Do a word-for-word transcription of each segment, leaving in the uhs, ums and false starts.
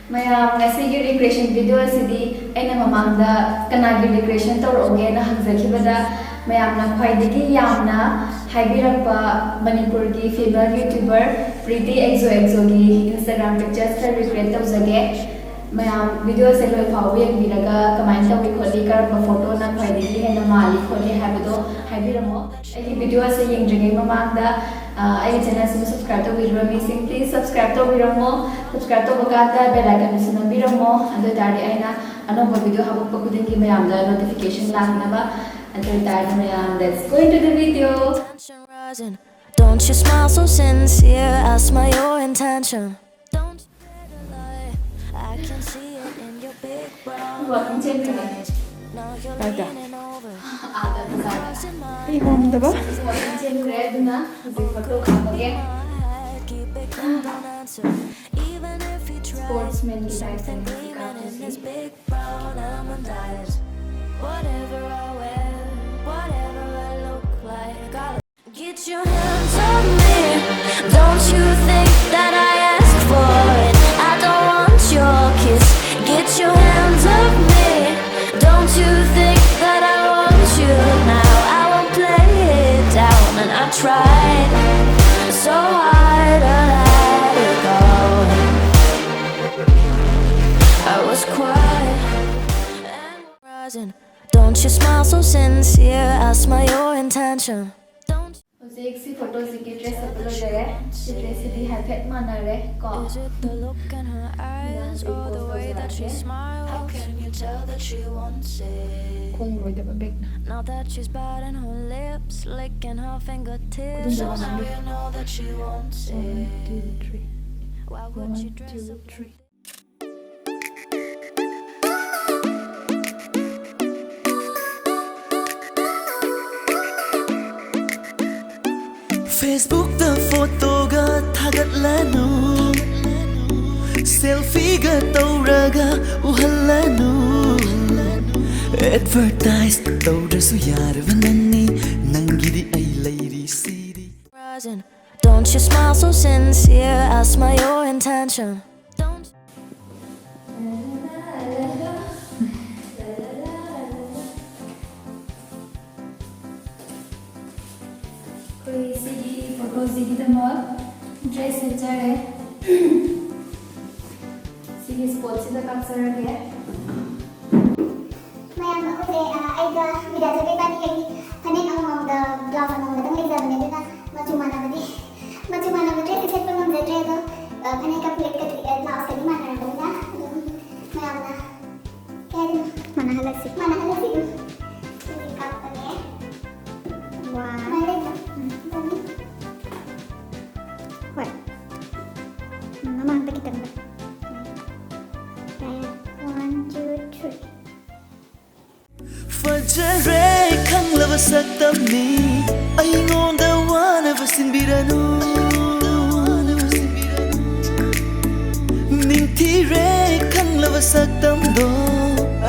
ꯃꯌꯥꯝ, ꯉꯁꯤꯒꯤ recreation video ꯑꯁꯤꯗꯤ ꯑꯩꯅ ꯃꯃꯥꯡꯗ ꯀꯅꯥꯒꯤ recreation ꯇꯧꯔꯛꯎꯒꯦꯅ ꯍꯪꯖꯈꯤꯕꯗ ꯃꯌꯥꯝꯅ ꯈ꯭ꯋꯥꯏꯗꯒꯤ ꯌꯥꯝꯅ ꯍꯥꯏꯕꯤꯔꯛꯄ ꯃꯅꯤꯄꯨꯔꯒꯤ female YouTuber Pretty Exo Exoꯒꯤ Instagram pictures ꯈꯔ recreate ꯇꯧꯖꯒꯦ꯫ ꯃꯌꯥꯝ video ꯑꯁꯦ ꯂꯣꯏ ꯐꯥꯎꯕ ꯌꯦꯡꯕꯤꯔꯒ ꯀꯃꯥꯏꯅ ꯇꯧꯏ ꯈꯣꯠꯂꯤ, ꯀꯔꯝꯕ photoꯅ ꯈ꯭ꯋꯥꯏꯗꯒꯤ ꯍꯦꯟꯅ ꯃꯥꯜꯂꯤ ꯈꯣꯠꯂꯤ ꯍꯥꯏꯕꯗꯣ ꯍꯥꯏꯕꯤꯔꯝꯃꯣ꯫ ꯑꯩꯒꯤ video ꯑꯁꯦ ꯌꯦꯡꯗ꯭ꯔꯤꯉꯩ ꯃꯃꯥꯡꯗ ꯑ, ꯑꯩꯒꯤ channel ꯑꯁꯤꯕꯨ subscribe ꯇꯧꯕꯤꯗ꯭ꯔꯤꯕ ꯃꯤꯁꯤꯡ please subscribe ꯇꯧꯕꯤꯔꯝꯃꯣ꯫ Subscribe ꯇꯧꯕ ꯀꯥꯟꯗ bell iconꯗꯨꯁꯨ ꯅꯝꯕꯤꯔꯝꯃꯣ, ꯑꯗꯨ ꯑꯣꯏꯇꯥꯔꯗꯤ ꯑꯩꯅ ꯑꯅꯧꯕ video ꯍꯥꯞꯄꯛꯄ ꯈꯨꯗꯤꯡꯒꯤ ꯃꯌꯥꯝꯗ notification ꯂꯥꯛꯅꯕ꯫ ꯑꯗꯨ ꯑꯣꯏꯇꯥꯔꯗꯤ ꯃꯌꯥꯝ, let's go into the video. Tension rising. Don't you smile so sincere? Ask me your intention. Don't you take a lie. I can see it in your big brown eyes. Now you're leaning over, crossing my hands. ꯑꯩ ꯍꯣꯝꯗꯕ꯫ Even if he tried, Sportsman something gleaming in his big brown almond eyes. Whatever I wear, whatever I look like, I'll get your hands on me. Don't you think that I ask for it? I don't want your kiss. Get your hands off me. Don't you think that I want you now? I won't play it down, and I tried so hard to let it go. I was quiet and rising. Don't you smile so sincere? Ask me your intention. Don't ꯍꯧꯖꯤꯛ ꯁꯤ photoꯁꯤꯒꯤ dress ꯁꯦꯠꯄ ꯂꯣꯏꯖꯔꯦ꯫ ꯁꯤ dressꯁꯤꯗꯤ ꯍꯥꯏꯐꯦꯠ ꯃꯥꯟꯅꯔꯦ ꯀꯣ꯫ Is it the look in her eyes or the way that she smiles? How can you tell that she wants it? ꯈꯣꯡ ꯂꯣꯏꯗꯕ ꯕꯦꯛꯅ꯫ Now that she's biting her lips, licking her fingertips. ꯑꯗꯨꯝ ꯆꯞ ꯃꯥꯟꯅꯅꯤ꯫ Now you know that she wants One, it. two, three. Why would One, she dress two, up three. Facebookꯇ photoꯒ ꯊꯥꯒꯠꯂꯅꯨ, selfieꯒ ꯇꯧꯔꯒ ꯎꯍꯜꯂꯅꯨ꯫ Advertise ꯇꯧꯗ꯭ꯔꯁꯨ ꯌꯥꯔꯕ ꯅꯪꯅꯤ, ꯅꯪꯒꯤꯗꯤ ꯑꯩ ꯂꯩꯔꯤꯁꯤꯗꯤ꯫ Rising. Don't you smile so sincere? Ask me your intention. Don't. ꯀꯩꯅꯣ, ꯗ꯭ꯔꯦꯁ ꯁꯦꯠꯆꯔꯦ꯫ ꯁꯤꯒꯤ ꯁ꯭ꯄꯣꯠꯁꯤꯗ ꯀꯥꯞꯆꯔꯒꯦ꯫ ꯃꯌꯥꯝ, ꯑꯩꯈꯣꯏꯁꯦ, ꯑ, ꯑꯩꯒ ꯕꯤꯗ꯭ꯌꯥꯆꯧꯕꯤ ꯏꯕꯥꯅꯤ ꯑꯩꯒꯤ ꯐꯅꯦꯛ ꯑꯃꯃꯝꯒ ꯕ꯭ꯂꯥꯎꯁ ꯑꯃꯃꯝꯒꯗꯪ ꯂꯩꯖꯕꯅꯦ, ꯑꯗꯨꯅ ꯃꯆꯨ ꯃꯥꯟꯅꯕꯗꯤ, ꯃꯆꯨ ꯃꯥꯟꯅꯕ ꯗ꯭ꯔꯦꯁꯇꯤ ꯁꯦꯠꯄ ꯉꯝꯖꯗ꯭ꯔꯦ꯫ ꯑꯗꯣ, ꯑ, ꯐꯅꯦꯛꯀ ꯐꯨꯔꯤꯠꯀꯗꯤ, ꯑ, ꯕ꯭ꯂꯥꯎꯁꯀꯗꯤ ꯃꯥꯟꯅꯔꯕꯅꯤꯅ ꯑꯗꯨꯝ ꯃꯌꯥꯝꯅ ꯀꯩ ꯍꯥꯏꯗꯣꯏꯅꯣ? ꯃꯥꯟꯅꯍꯜꯂꯁꯤ꯫ ꯃꯥꯟꯅꯍꯜꯂꯁꯤ ꯑꯗꯨꯝ꯫ ꯁꯤꯗꯤ ꯀꯥꯞꯄꯅꯦ꯫ ꯋꯥ꯫ ꯃꯥꯏ ꯂꯩꯕ꯭ꯔꯣ? ꯎꯝ꯫ ꯍꯣꯏ꯫ ꯎꯝ, ꯃꯃꯥꯡꯗ ꯈꯤꯇꯪꯒ꯫ ꯎꯝ꯫ ꯌꯥꯏ, ꯌꯥꯏ꯫ One, two, three꯫ ꯐꯖꯔꯦ ꯈꯪꯂꯕ ꯁꯛꯇꯝꯅꯤ, ꯑꯩꯉꯣꯟꯗ ꯋꯥꯅꯕ ꯁꯤꯟꯕꯤꯔꯅꯨ꯫ ꯅꯤꯡꯊꯤꯔꯦ ꯈꯪꯂꯕ ꯁꯛꯇꯝꯗꯣ,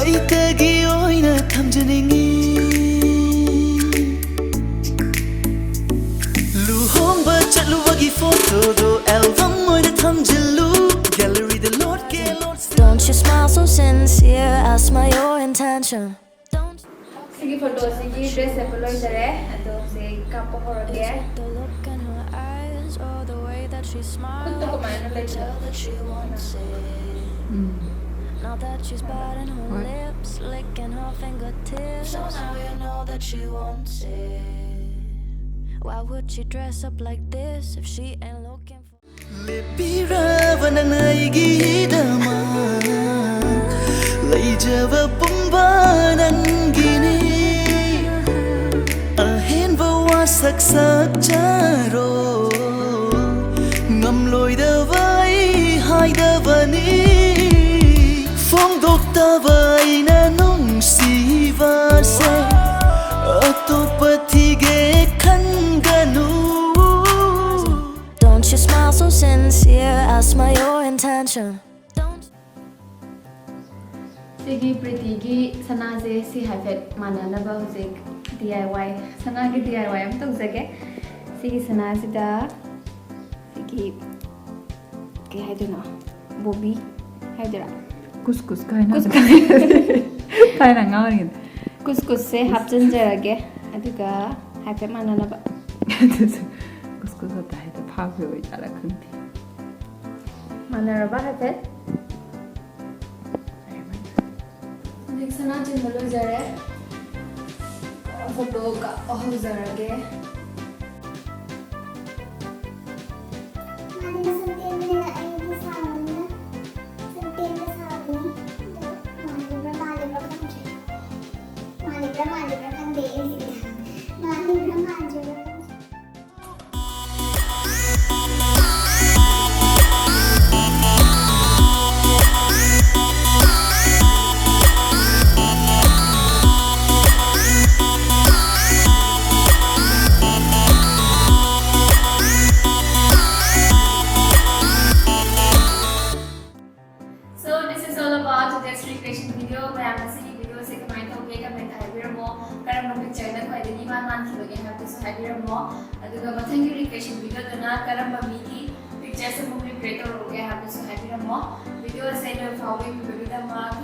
ꯑꯩꯇꯒꯤ ꯑꯣꯏꯅ ꯊꯝꯖꯅꯤꯡꯉꯤ꯫ ꯂꯨꯍꯣꯡꯕ ꯆꯠꯂꯨꯕꯒꯤ ꯐꯣꯇꯣꯗꯣ ꯑꯦꯜꯕꯝ ꯑꯣꯏꯅ ꯊꯝꯖꯤꯜꯂꯨ꯫ ꯒꯦꯂꯔꯤꯗ ꯂꯣꯠꯀꯦ, ꯂꯣꯠꯁꯤ꯫ Don't you smile so sincere? Ask my your intention. Don't ꯁꯤꯒꯤ ꯐꯣꯇꯣꯁꯤꯒꯤ ꯗ꯭ꯔꯦꯁ ꯁꯦꯠꯄ ꯂꯣꯏꯖꯔꯦ꯫ ꯑꯗꯣ ꯍꯧꯖꯤꯛ ꯀꯥꯞꯄ ꯍꯧꯔꯒꯦ꯫ Is it the look in her eyes or the way that she smiles? ꯈꯨꯠꯇꯣ ꯀꯃꯥꯏꯅ ꯂꯩꯕꯅꯣ? Tell that she wants it. Um. Now that she's biting her ꯍꯣꯏ꯫ Lips, licking her fingertips. So now you know that she wants it. Why would she dress up like this if she ain't looking for? ꯂꯦꯞꯄꯤꯔꯕ ꯅꯪꯅ ꯑꯩꯒꯤꯗꯃꯛ, ꯂꯩꯖꯕ ꯄꯨꯝꯕ ꯅꯪꯒꯤꯅꯤ꯫ ꯑꯍꯦꯟꯕ ꯋꯥꯁꯛ ꯁꯛꯆꯔꯣ, ꯉꯝꯂꯣꯏꯗꯕ ꯑꯩ ꯍꯥꯏꯗꯕꯅꯤ꯫ ꯐꯣꯡꯗꯣꯛꯇꯕ ꯑꯩꯅ ꯅꯨꯡꯁꯤꯕꯁꯦ, ꯑꯇꯣꯞꯄ ꯊꯤꯒꯦ ꯈꯟꯒꯅꯨ꯫ Don't you smile so sincere? Ask my your intention. Don't. ꯁꯤꯒꯤ ꯄ꯭ꯔꯤꯇꯤꯒꯤ ꯁꯅꯥꯁꯦ ꯁꯤ ꯍꯥꯏꯐꯦꯠ ꯃꯥꯟꯅꯅꯕ ꯍꯧꯖꯤꯛ D I Y, ꯁꯅꯥꯒꯤ D I Y ꯑꯃ ꯇꯧꯖꯒꯦ꯫ ꯁꯤꯒꯤ ꯁꯅꯥꯁꯤꯗ ꯁꯤꯒꯤ ꯀꯩ ꯍꯥꯏꯗꯣꯏꯅꯣ, ꯕꯣꯕꯤ ꯍꯥꯏꯗꯣꯏꯔꯥ? ꯀꯨꯁ ꯀꯨꯁ ꯀꯥꯏꯅ ꯀꯨꯁ ꯀꯨꯁ꯫ ꯊꯥꯏꯅ ꯑꯉꯥꯡ ꯑꯣꯏꯔꯤꯉꯩꯗ꯫ ꯀꯨꯁ ꯀꯨꯁꯁꯦ ꯍꯥꯞꯆꯤꯟꯖꯔꯒꯦ, ꯑꯗꯨꯒ ꯍꯥꯏꯐꯦꯠ ꯃꯥꯟꯅꯅꯕ꯫ ꯀꯨꯁ ꯀꯨꯁ ꯈꯛꯇ ꯍꯥꯏ꯫ ꯍꯥꯞꯈꯤꯕ ꯑꯣꯏꯖꯥꯠꯂꯥ ꯈꯪꯗꯦ꯫ ꯃꯥꯟꯅꯔꯕ ꯍꯥꯏꯐꯦꯠ? ꯍꯧꯖꯤꯛ ꯁꯅꯥ ꯆꯤꯟꯕ ꯂꯣꯏꯖꯔꯦ꯫ ꯐꯣꯇꯣ ꯀꯥꯞꯄ ꯍꯧꯖꯔꯒꯦ꯫ ꯃꯥꯗꯤ ꯃꯁꯝ ꯇꯦꯟꯕꯅꯤꯅ ꯑꯩꯗꯤ ꯁꯥꯡꯕꯅꯤꯅ ꯁꯝ ꯇꯦꯟꯕ ꯁꯥꯕꯅꯤ꯫ ꯑꯗꯣ ꯃꯥꯜꯂꯤꯕ꯭ꯔꯥ ꯃꯥꯜꯂꯤꯕ꯭ꯔꯥ ꯈꯪꯗ꯭ꯔꯦ꯫ ꯃꯥꯜꯂꯤꯕ꯭ꯔꯥ ꯃꯥꯜꯂꯤꯕ꯭ꯔꯥ ꯈꯪꯗꯦ ꯑꯩꯁꯦ꯫ ꯃꯥꯜꯂꯤꯕ꯭ꯔꯥ ꯃꯥꯟꯗ꯭ꯔꯤꯕ꯭ꯔꯥ ꯈꯪꯗ꯭ꯔꯦ꯫ So this is all about today's recreation video. ꯃꯌꯥꯝ ꯉꯁꯤꯒꯤ video ꯁꯦ ꯀꯃꯥꯏꯅ ꯇꯧꯒꯦ comment ꯇ ꯍꯥꯏꯕꯤꯔꯝꯃꯣ꯫ ꯀꯔꯝꯕ picture ꯅ ꯈ꯭ꯋꯥꯏꯗꯒꯤ ꯏꯃꯥꯟ ꯃꯥꯟꯈꯤꯕꯒꯦ ꯍꯥꯏꯕꯗꯨꯁꯨ ꯍꯥꯏꯕꯤꯔꯝꯃꯣ꯫ ꯑꯗꯨꯒ ꯃꯊꯪꯒꯤ recreation video ꯗꯨꯅ ꯀꯔꯝꯕ ꯃꯤꯒꯤ picture ꯁꯦ ꯑꯃꯨꯛ recreate ꯇꯧꯔꯛꯎꯒꯦ ꯍꯥꯏꯕꯗꯨꯁꯨ ꯍꯥꯏꯕꯤꯔꯝꯃꯣ꯫ Video ꯁꯦ ꯂꯣꯏ ꯐꯥꯎꯕ ꯌꯦꯡꯕꯤꯕꯒꯤꯗꯃꯛ